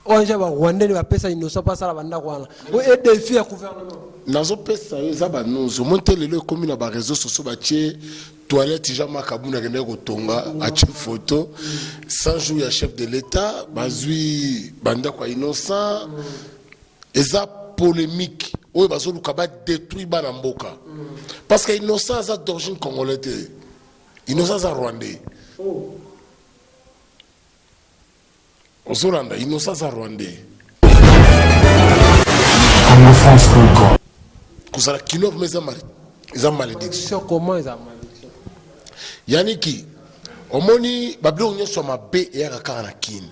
ONG ya barwandais nde bapesa innocent mpo asala bandako wana oyo e défi ya gouvernement. Nazopesa yo, eza banews. Omoni te lelo ekomi na bareseau sociaux, batie toilette Jean Marc Abuna akendaki kotonga, atie photo 100 jours ya chef de l'État, bazwi bandako ya Innocent. Eza polémique oyo bazoluka badétruire bana mboka, parce que Innocent aza d'origine congolais te, Innocent aza rwandais. Ozolanda, Innocent aza rwandais. Congofrance.com. Kozala kino vraiment eza malédiction. Comment eza malédiction? Yaniki, omoni babiloko nyonso ya mabe eyaka kaka na Kini.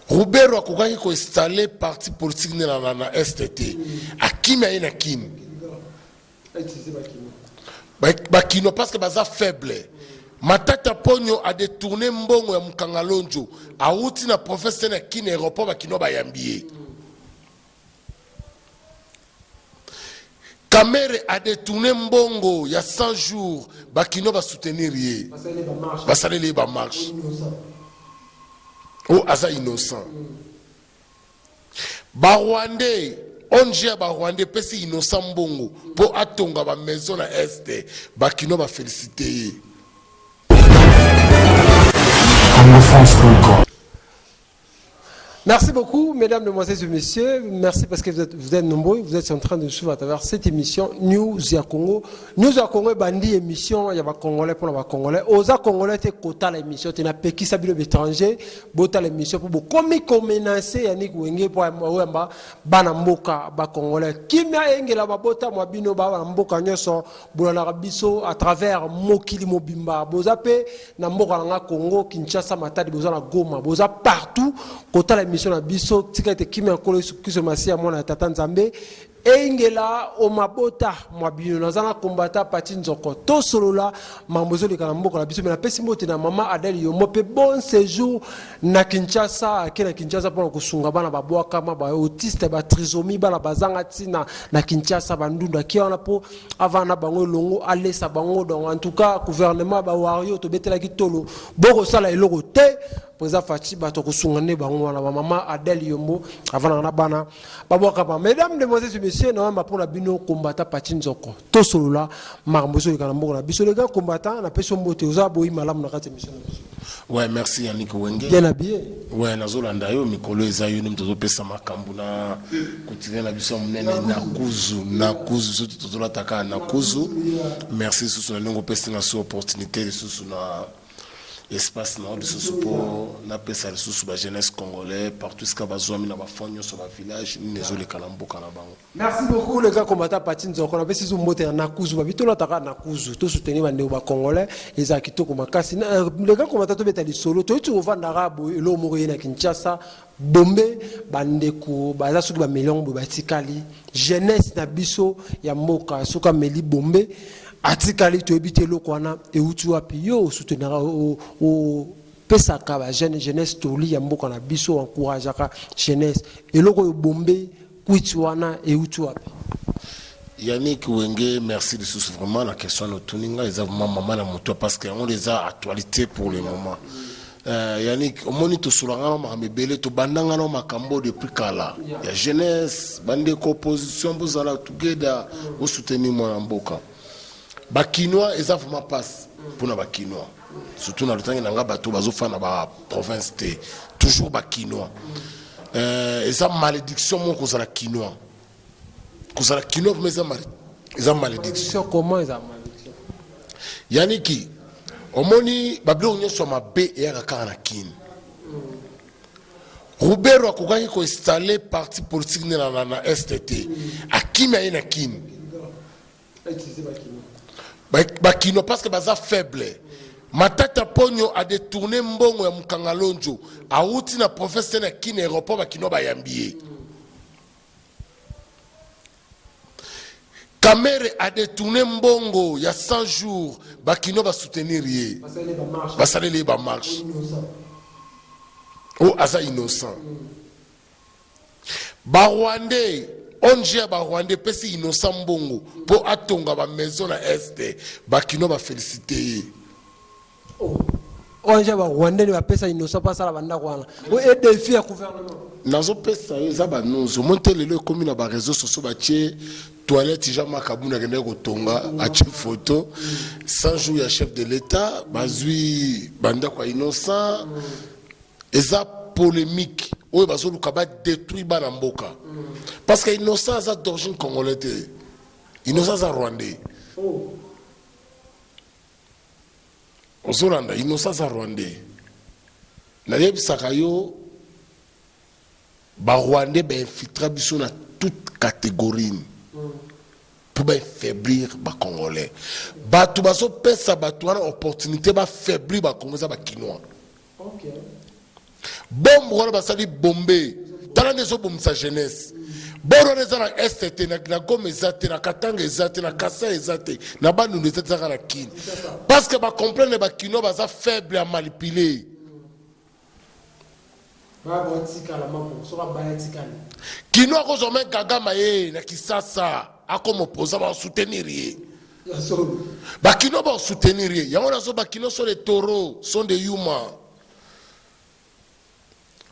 Rubero akokaki koinstalle parti politique nde na Est te, akimi aye na Kini. Bakino parce que baza faible. Matata Ponyo adétourné mbongo ya Mukanga Lonjo, awuti na province te na Kini, aéroport bakino bayambi ye. Kamere adétourné mbongo ya 100 jours, bakino basoutenir ye, basaleli ye bamarche. Oyo aza innocent. Barwandais, ONG ya barwandais epesi Innocent mbongo mpo atonga bamaison na Est, bakino bafélicité ye. Congofrance.com. Merci beaucoup, mesdames, mesdemoiselles et messieurs. Merci parce que vous êtes nombreux. Vous êtes en train de nous suivre à travers cette émission News ya Congo. News ya Congo ebandi, émission ya ba Congolais pour ba Congolais. Oza Congolais te, kota l'émission te na pekisa bino étranger, bota l'émission pour bokomi ko menacer Yannick Wenge pour oyamba bana mboka ba Congolais. Kimia engela babota mwa bino ba bana mboka nyonso bolandaka biso à travers mokili mobimba. Boza pe na mboka na nga Congo Kinshasa, Matadi, boza na Goma, boza partout kotala émission na biso. Tika ete kimia Nkolo Yesu Kristo Masiya, mwana ya Tata Nzambe, eyingela omabota mwa bino. Naza na kombata Pati Nzoko, tosolola mambo ezoleka na mboka na biso. Me napesi mbote na mama Adele Yombo mpe bon séjour na Kinshasa. Ake na Kinshasa mpona kosunga bana babwakama, baautiste, batrisomie, bana bazanga ntina na Kinshasa, bandundu. Akie wana mpo avanda na bango elongo, alesa bango. Donc en tout cas, gouvernement bawario tobetelaki tolo, bokosala eloko te. Président Fatshi, bato kosunga nde bango wana, bamama Adele Yombo avandaka na bana babwakama. Mesdames, demoiselles et messieurs, naoyamba mpona bino kombata Pati Nzoko, tosolola makambo ezoleka na mboka na biso. Les gars combattant, napesi yo mbote, oza boyi malamu na kati ya émission na biso. Ouais, merci Yannick Wenge. Bien habillé. Ouais, nazolanda yo mikolo eza yo nde moto ozopesa makambo na quotidien na biso ya monene na kuzu na kuzu. Biso tozolata kaka na kuzu. Merci lisusu na ndenge opesi nga so opportunité lisusu na espace na yo lisusu mpo napesa lisusu bajeunesse congolais partout esika bazwami na bafond nyonso, bavillage, nini ezoleka na mboka na bango. Merci beaucoup, le grand combattant Pati Nzoko. Napesi zo mbote na Nakuzu, babi tolataka Nakuzu, tosoutenir bandeko bacongolais, ezala kitoko makasi. Le grand combattant, tobeta lisolo. Toyoti kovandaka boye, eloko moko ye na Kinshasa, bombe. Bandeko baza soki bamillion boye batikali, jeunesse na biso ya mboka, soki ameli bombe atikali, toyebi te eloko wana euti wapi. Yo osoutenaka, opesaka bajeune jeunesse toli ya mboka na biso, encourageaka jeunesse. Eloko oyo bombe kwiti wana euti wapi? Yannick Wenge, merci lisusu vraiment na question na otuni ngai. Eza vraiment mama na moto, parce que yango eza actualité pour le moment. Yannick, omoni, tosolanga na makambo ebele, tobandanga na makambo depuis kala ya jeunesse. Bandeko opposition, bozala together, bosoutenir mwana mboka. Bakinois, eza vraiment passe mpona bakinois, surtout na lotangi na nga, bato bazofanda na baprovince te, toujours bakinois. Eza malédiction moko kozala kinois. Kozala kinois vraiment eza malédiction. Comment eza malédiction? Yaniki, omoni babiloko nyonso ya mabe eyaka kaka na Kini. Rubero akokaki koinstalle parti politique nde na Est te, akimi aye na Kini. Bakino parce que baza faible. Matata Ponyo adétourné mbongo ya Mukanga Lonjo, awuti na province te na Kini, aéroport bakino bayambi ye. Kamere adétourné mbongo ya 100 jours, bakino basoutenir ye, basaleli ye bamarche. Oyo aza innocent. Barwandais, ONG ya barwandais epesi Innocent mbongo mpo atonga bamaison na Est, bakino bafélicité ye. Ong ya barwandais nde bapesa Innocent mpo asala bandako wana. Oyo e défi ya gouvernement. Nazopesa yo, eza banews. Omoni te lelo ekomi na bareseau sociaux, batie toilette Jean-Marc Kabund akendaki kotonga, atie photo 100 jours ya chef de l'État, bazwi bandako ya Innocent. Eza polémique oyo bazoluka badétruire bana mboka, parce que Innocent aza d'origine congolais te, Innocent aza rwandais. Ozolanda, Innocent aza rwandais. Nayebisaka yo, barwandais bainfiltra biso na toute catégorie mpo baaffaiblir bacongolais. Bato bazopesa bato wana opportunité bafaiblir bacongolais eza bakinois. Bombe wana basali bombe, tala nde ezobomisa jeunesse. Boro wana eza na Est te, na Goma eza te, na Katanga eza te, na Kasai eza te, na Bandundu eza te, ezaka na Kini, parce que bacomprendre bakinois baza faible ya manipuler. Batikala mako soki abaya tikali. Kino akozwa me Kagame ye na Kisasa akoma opposant, basoutenir ye. Ya solo. Bakino basoutenir ye. Yango nazo, bakino sont des taureaux, sont des yuma.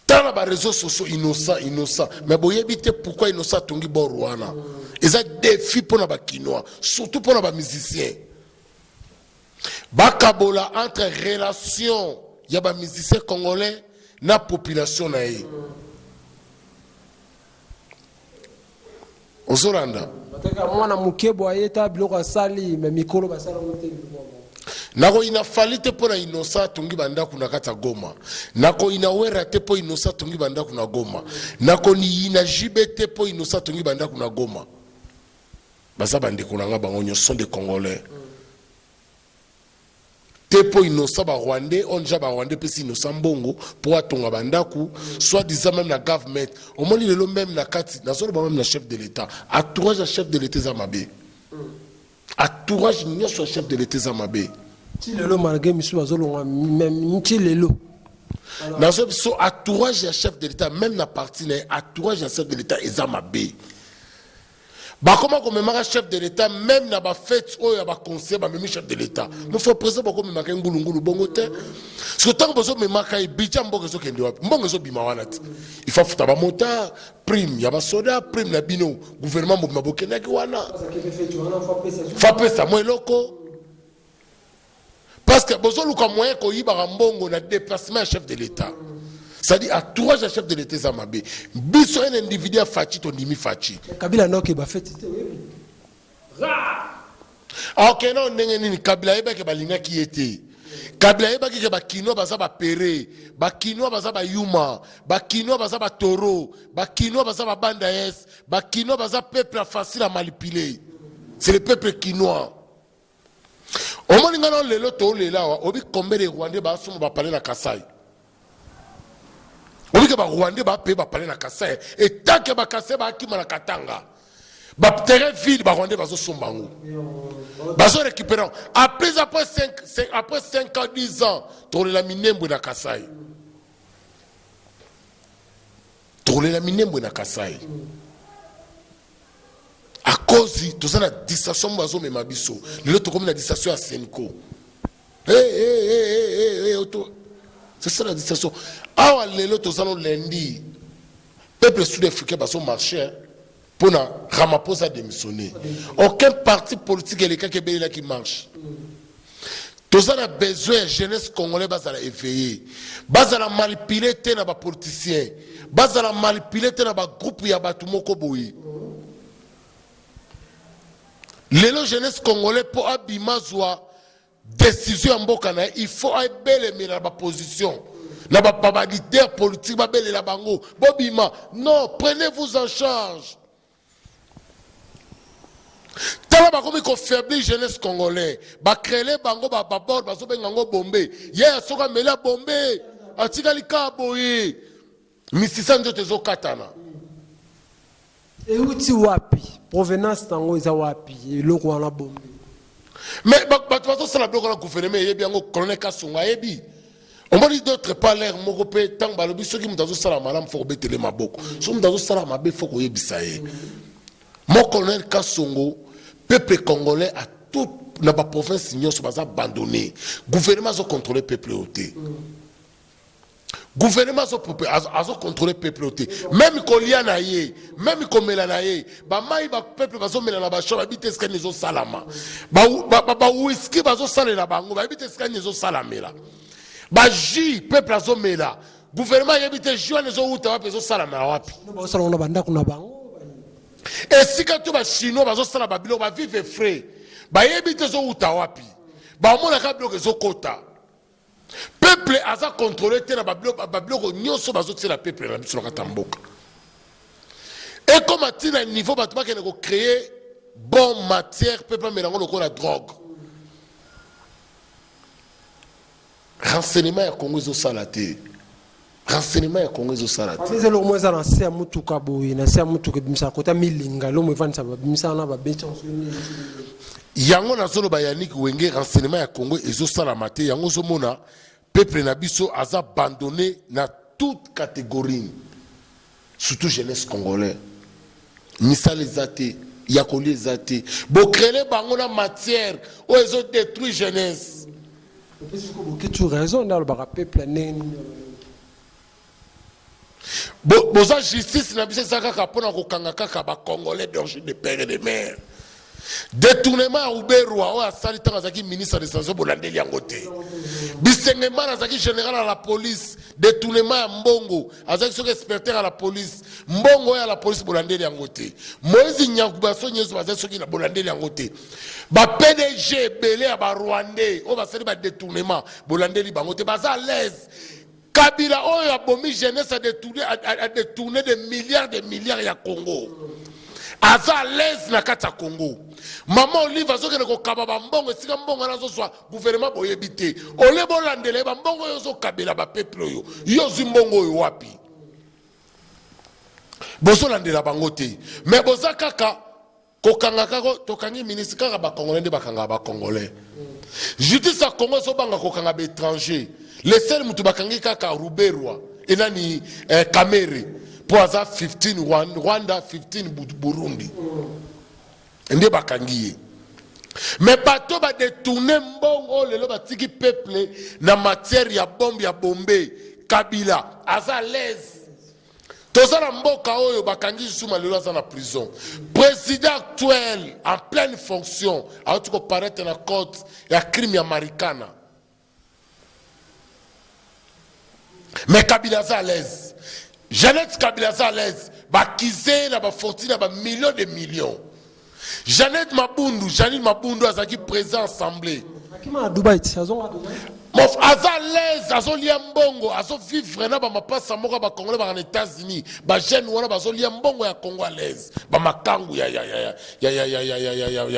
Tala baréseau sociaux, Innocent, Innocent, mais boyebi te pourquoi Innocent atongi bor wana. Eza défi mpona bakinois, surtout mpona bamusicien. Bakabola entre relation ya bamusicien congolais na population na ye. Ozolanda? Bateka mwana moke bo ayeta biloko asali, me mikolo basala yango te, biloko yango. Nakoyina Fally te mpo na Innocent atongi bandako na kati ya Goma. Nakoyina Wera te mpo Innocent atongi bandako na Goma. Nakoyina JB te mpo Innocent atongi bandako na Goma. Baza bandeko na nga, bango nyonso sont des Congolais. Te mpo Innocent, barwandais oyo deja, barwandais epesi Innocent mbongo mpo atonga bandako soit disant même na government. Omoni lelo même na kati, nazoloba même na chef de l'État, entourage ya chef de l'État eza mabe. Entourage nyonso ya chef de l'État eza mabe. Ti lelo, malgré misu bazolongwa, même ti lelo. Nazo biso, entourage ya chef de l'État, même na parti na ye, entourage ya chef de l'État eza mabe. Bakoma komemaka chef de l'État même na bafete oyo ya baconseiller. Bamemi chef de l'État, mon frère président, bakomemaka ye ngulungulu bongo te. Soki ntango bozomemaka ye, budget ya mboka ezokende wapi? Mbongo ezobima wana te. Il faut afuta bamotard, prime ya basoda, prime na bino gouvernement mobima bokendaki wana. Fapesa mwa eloko, parce que bozoluka moyen koyibaka mbongo na déplacement ya chef de l'État. C'est-à-dire entourage ya chef de l'État eza mabe. Biso un individu ya Fatshi, tondimi Fatshi. Kabila ndoki bafeti te, oyebi. Akende o ndenge nini? Kabila ayebaki balingaki ye te. Kabila ayebaki ke bakinois baza bapere, bakinois baza bayuma, bakinois baza batoro, bakinois baza babanda es, bakinois baza peuple facile à manipuler. C'est le peuple kinois. Omoni ngai na lelo tolela awa, oyebi combien de Rwandais basomba bapale na Kasai? Oyebi ke barwandais bapaye bapale na Kasai, etake bakasai bakima na Katanga, baterrain vide, barwandais bazosomba yango, bazorécupérer yango. Après 5 ans, 10 ans, tokolela Minembwe na Kasai, tokolela Minembwe na Kasai, à cause toza na distraction mo bazomema biso. Lelo tokomi na distraction ya Cenco. Hey, hey, hey, hey, hey, hey, c'est ça la distraction. Awa lelo toza no lundi, peuple sud africain bazomarche mpona Ramaphosa démissionné. Aucun parti politique elekaki ebelelaki marche. Toza na besoin ya jeunesse congolais bazala éveillé, bazala manipulé te na bapoliticien, bazala manipulé te na bagroupe ya bato moko boye. Lelo jeunesse congolais, mpo abima zwa décision ya mboka na ye, il faut abelemela na baposition na baleader politique, babelela bango bobima. Non, prenez-vous en charge. Tala, bakomi kofaiblir jeunesse congolais, bacréer bango babord, bazobenga yango bombe. Ye ya soki ameli bombe, atikali kaka boye, misisa nzoto ezokatana. Euti wapi? Provenance nango eza wapi, eloko wana bombe? Mais bato bazosala biloko na gouvernement eyebi yango. Colonel Kasongo ayebi. Omoni, d'autre part, l'air moko mpe ntango balobi soki moto azosala malamu, fo kobetele maboko, soki moto azosala mabe, fo koyebisa ye. Mo colonel Kasongo, peuple congolais a toute na baprovince nyonso baza abandonné. Gouvernement azocontrôle peuple oyo te. Gouvernement azocontrôle peuple oyo te, même kolia na ye, même komela na ye. Bamai bapeuple bazomela na basho, bayebi te esika nini ezosalama. Bawiski bazosalela bango, bayebi te esika nini ezosalamela. Bajus peuple azomela, gouvernement ayebi te jus wana ezowuta wapi, ezosalamela wapi. Bazosala ngo na bandako na bango. Esika to bachinois bazosala babiloko, bavive frais, bayebi te ezowuta wapi. Bamonaka biloko ezokota, peuple aza contrôle te na babiloko nyonso bazotiela peuple na biso na kati ya mboka. Ekoma ntina niveau bato bakende kocréer bon matière, peuple amela yango lokola drogue. Renseignement ya Congo ezosala te, renseignement ya Congo ezosala te. Eza eloko moko eza na se ya motuka boye, na se ya motuka ebimisaka kota milinga, lomo evandisa, babimisa wana, babeti yango soki nini. Yango nazoloba, Yannick Wenge, renseignement ya Congo ezosalama te. Yango ozomona peuple na biso aza abandonné na toute catégorie, surtout jeunesse congolais. Misala eza te, ya kolia eza te, bocréer bango na matière oyo ezodétruire jeunesse. Opesi siko Boketshu raison nde alobaka peuple ya ndenge nini? Boza justice na biso eza kaka mpona kokanga kaka bacongolais d'origine de père et de mère. Détournement ya Ruberwa oyo asali ntango azalaki ministre de sanso, bolandeli yango te. Bisengimana azalaki général ya la police, détournement ya mbongo, azalaki soki inspecteur ya la police, mbongo oyo ya la police, bolandeli yango te. Moïse Nyakubaso nyonso bazali soki na, bolandeli yango te. Ba PDG ebele ya barwandais oyo basali badétournement, bolandeli bango te, baza à l'aise. Kabila oyo abomi jeunesse, adétourné de milliards de milliards ya Congo, aza à l'aise na kati ya Congo. Mama Olive azokende kokaba bambongo, esika mbongo wana azozwa, gouvernement boyebi te. Ole bolandela ye, bambongo oyo ozokabela bapeuple oyo, yo ozwi mbongo oyo wapi? Bozolandela bango te, mais boza kaka kokanga kaka. Tokangi ministre, kaka bacongolais nde bakangaka bacongolais. Justice ya Congo ezobanga kokanga baétranger. Le seul motu bakangi kaka Ruberwa enani Kamerhe, mpo aza 15 Rwanda, 15 Burundi, nde bakangi ye. Mais bato badétourner mbongo oyo lelo batiki peuple na matière ya bombe ya bombe, Kabila aza à l'aise. Toza na mboka oyo bakangi Zuma, lelo aza na prison. Président actuel en pleine fonction auti koparaître na cote ya crime ya Marikana, mais Kabila aza à l'aise. Jeannette Kabila aza à l'aise, bakize na bafortune ya bamillions de millions. Jeannette Mabundu, Janine Mabundu azalaki président assemblée. Akima na Dubai ti azonga Dubai. Mof aza à l'aise, azolia mbongo, azovivre na bamapasa moko ya bacongolais baka na États-Unis. Bajeune wana bazolia mbongo ya Congo à l'aise, bamakangu ya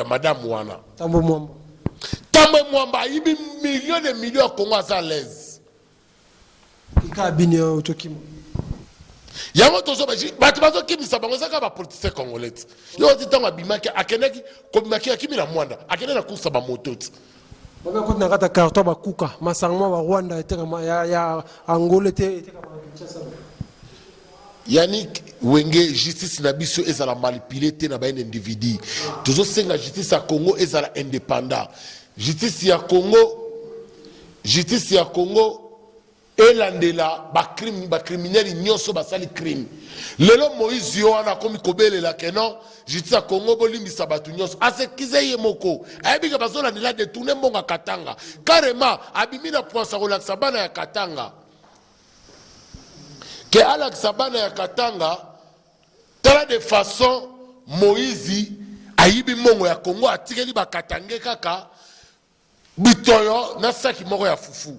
madame wana. Tambo Mwamba. Tambwe Mwamba ayibi million de millions ya Congo, aza à l'aise. Kika bini otokima. Yango tozo bato bazokimisa bango, eza kaka bapoliticien congolais ti. Yo oti ntango abimaki, akendaki kobimaki, akimi na Mwanda, akende na course ya bamoto ti. Babe koti na kati ya carton, bakuka masanga mwa barwanda etekama, ya Angola ete etekama na Kinshasa. Yannick Wenge, justice na biso ezala manipulé te na baene individu. Tozosenga justice ya Congo ezala indépendant. Justice ya Congo, justice ya Congo elandela bacrime, bacriminels nyonso basali crime. Lelo Moïse yo wana akomi kobelela ke non, justice ya Congo bolimbisa bato nyonso, asekize ye moko, ayebi ke bazolandela détourner mbongo ya Katanga. Carrément abimi na poisa kolakisa bana ya Katanga ke alakisa bana ya Katanga, tala de façon Moïse ayibi mbongo ya Congo, atikeli bakatange kaka bitoyo na saki moko ya fufu.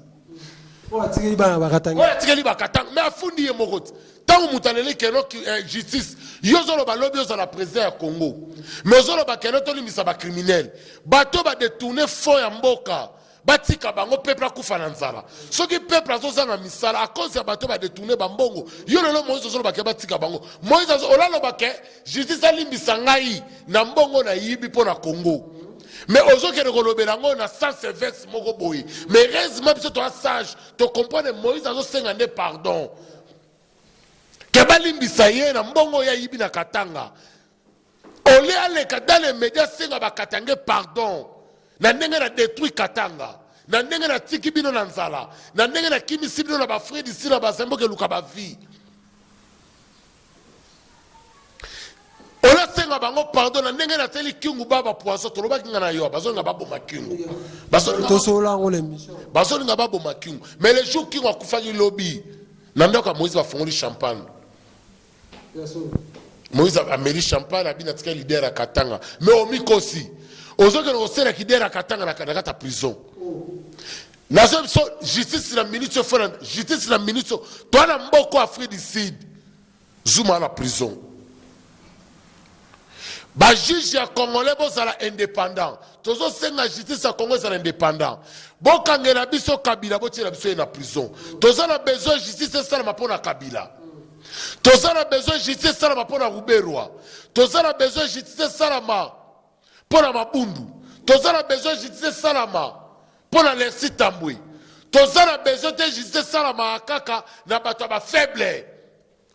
Oyo atikeli bana bakatanga. Oyo atikeli bakatanga, mais afundi ye moko ti. Ntango moto aleli keno justice, yo ozoloba lobi ozala président ya Congo, mais ozoloba keno tolimbisa bacriminel, bato badétourner fonds ya mboka, batika bango, peuple akufa na nzala. Soki peuple azozanga misala à cause ya bato badétourner bambongo, yo lelo Moïse ozoloba ke batika bango. Moïse olaloba ke justice alimbisa ngai na mbongo nayibi mpo na Congo, mais ozokende kolobela yango na sens inverse moko boye. Mais heureusement biso toa sage, tocomprendre Moïse azosenga nde pardon ke balimbisa ye na mbongo oyo ayibi na Katanga. Ole aleka dans les médias, asenga bakatange pardon. Na ndenge na detruit Katanga, na ndenge na tiki bino na nzala, na ndenge na kimisi bino na ba Afrique du Sud na ba Zambie okeluka ba vie. Olasenga bango pardon na ndenge nateli Kyungu ba ba poison tolobaki nga na yo bazolinga baboma Kyungu. Bazolinga Tosolola yango na émission. Bazolinga baboma Kyungu. Mais le jour Kyungu akufaki lobi na ndako ya Moïse bafongoli champagne. Moïse ameli champagne abi natikali leader ya Katanga mais omikosi ozokende kosela leader ya Katanga na kati ya prison nazo biso justice na minute oyo fona justice na minute oyo toa na mboko Afrique du Sud Zuma na prison ba juge ya congolais bozala indépendant tozosenga justice ya congo ezala indépendant bokangela biso kabila botiela biso ye na prison toza na besoin justice esalama mpo na kabila toza na besoin justice esalama mpo na ruberwa toza na besoin justice esalama mpo na mabundu toza na besoin justice esalama mpo na lersi tambwe toza na besoin te justice esalamaka kaka na bato ya bafaible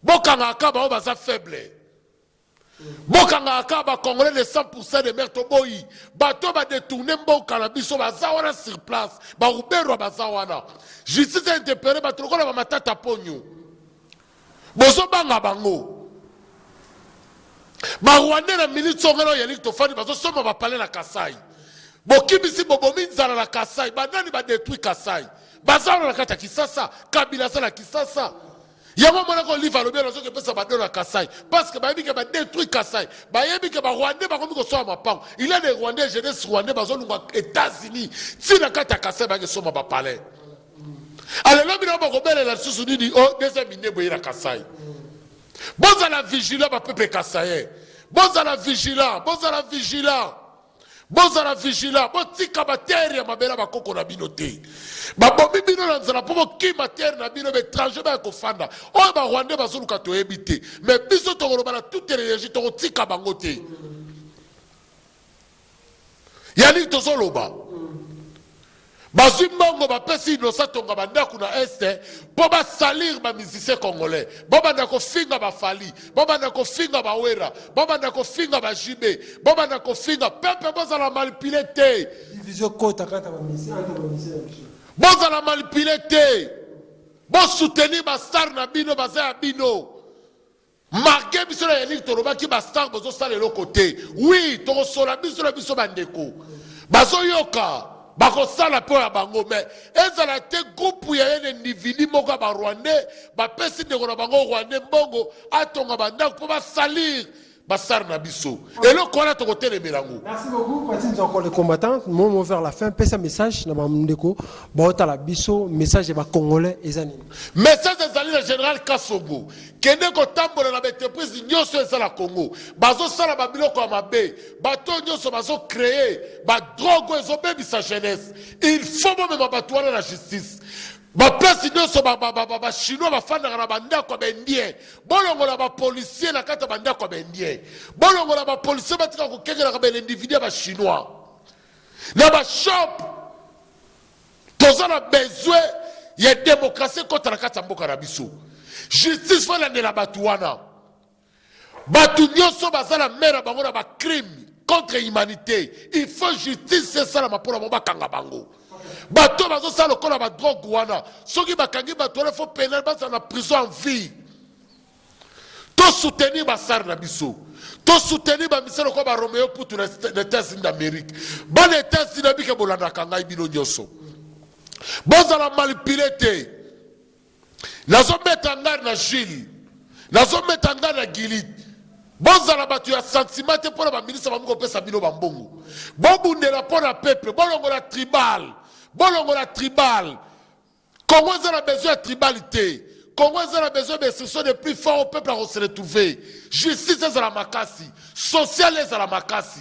bokangaka kaka bango baza faible bokangaka kaka bacongolais de 100 de mer toboyi bato ba detourne mboka na biso baza wana sur place baruberwa baza wana justice interpele bato lokola bamatata ponyo bozobanga bango barwandais na minute oyo ngai na yaniki tofandi bazosomba bapale na kasai bokimisi bobomi nzala na kasai banani badetruit kasai baza wana na kati ya kisasa kabila aza na kisasa yango omonaka olive alobi nazoki epesa bado na kasai parce que bayebi ke badetruit kasai bayebi ke barwandais bakomi kosomba mapango il y a des rwandais jeunesse rwandais bazolunga états-unis ti na kati ya kasai bayaki esomba bapalais alelo bino bokobelela lisusu nini o oh, deuxième minebo ye na kasai bozala vigilant bapeuple kasaye bozala vigilant bozala vigilant Bozala vigilant, botika ba terre ya mabele ya bakoko na bino te. Babomi bino na nzala mpo bokima terre na bino, ba étranger baya kofanda. Oyo ba rwandais bazoluka toyebi te. Mais biso tokoloba na toute l'énergie tokotika bango te. Ya nini tozoloba? Bazwi mbongo bapesi Innocent Tonga ba ndaku na Est po ba salir ba musiciens congolais. Bobanda kofinga ba Fally, bobanda kofinga ba Werra, bobanda kofinga ba JB, bobanda kofinga peuple bozala manipule te. Division kota kata ba musiciens entre ba musiciens na biso. Bozala manipule te. Bo soutenir ba star na bino baza ya bino. Marque biso na Yannick tolobaki ba star bozosala eloko te oui tokosola biso na biso bandeko bazoyoka bakosala mpo ya bango mais ezala te groupe ya ye individu moko ya barwandais bapesi ndeko na bango rwandais mbongo atonga bandako mpo basalir basar na biso eloko wana tokotelemela yango. Merci beaucoup Patty Nzoko le combattant momo vers la fin pesa message na bandeko baotala biso message ya ba congolais eza nini? Message ezali na general Kasongo Kende kotambola na ba entreprise nyoso eza na Congo. Bazosala ba biloko ya mabe. Bato oyo nyoso bazo creer ba drogue oyo ezobebisa jeunesse. Il faut bomema bato wana na justice. Ba place nyoso ba, ba, ba, ba, ba chinois bafandaka na bandako ya ba indien. Bolongola ba policiers na kati ya bandako ya ba indien. Bolongola ba policiers batika kokengelaka ba individu ya ba chinois. Na ba shop Toza na besoin ya democratie ekota na kati ya mboka na biso. Justice faut elandela batu wana. Batu nyonso baza na main na bango na ba crime contre humanite. Il faut justice esalama mpo na bango bakanga bango. Bato oyo bazosala lokola ba drogue wana, soki bakangi bato wana faut penal bazala na prison en vie. To soutenir ba star na biso. To soutenir ba misala lokola ba Romeo Putu na Etats-Unis d'Amérique. Bana Etats-Unis na bike bolandaka ngai bino nyonso. Bozala manipule te. Nazobeta ngai na Jules. Nazobeta ngai na Gilit. Bozala bato ya sentiment te mpo na baministre bakomi kopesa bino bambongo. Bobundela mpo na peuple. Bolongola tribal. Bolongola tribal. Congo eza na besoin ya tribal te. Congo eza na besoin ba instruction de plus fort au peuple ako se retrouver. Justice ezala makasi, social ezala makasi.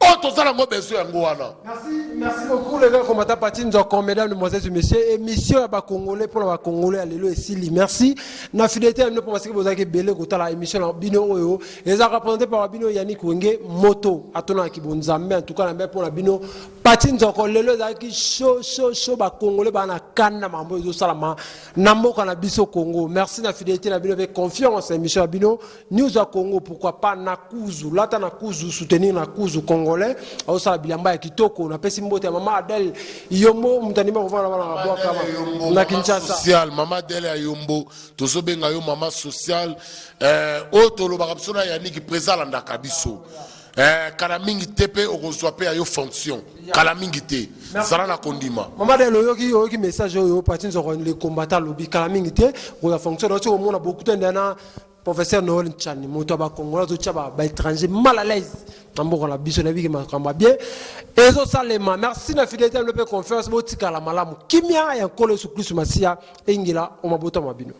Oyo toza nango besoin yango wana. Merci, merci beaucoup les gars combattant Paty Nzoko, mesdames, mesdemoiselles et messieurs, émission ya ba Congolais pour ba Congolais ya lelo esili. Merci na fidélité ya bino pour parce que bozalaki ebele kotala émission na bino oyo eza représenté par bino Yannick Wenge Moto atona kibonzambe en tout cas na mbe pour na bino. Pati Nzoko lelo ezalaki chaud chaud chaud, ba Congolais ba na kanda mambo ezosalama na mboka na biso Congo. Merci na fidélité na bino pe confiance émission ya bino News ya Congo. Pourquoi pas na kuzu lata na kuzu soutenir na kuzu congolais azosala bilamba ya kitoko. Napesi mbote ya mama Adèle Yombo, moto andima kovanda bana na bwaka na Kinshasa. Social mama Adèle ya Yombo, tozobenga yo mama social. Oyo tolobaka biso na Yannick président alandaka biso. Kala mingi te mpe okozwa mpe ya yo fonction kala mingi te, zala na kondima. Mama Adèle, oyoki message oyo Pati Nzoko le combattant alobi, kala mingi te okozwa fonction. Nauti komona beaucoup nde na professeur Noël Nchani, moto ya Bakongolais azotia baétranger mal à l'aise na mboka na biso. Nayebiki makambo ya bien ezosalema. Merci na fidélité na mpe confiance. Botikala malamu, kimia ya Nkolo Yesu Kristu Masiya engela o mabota ma bino.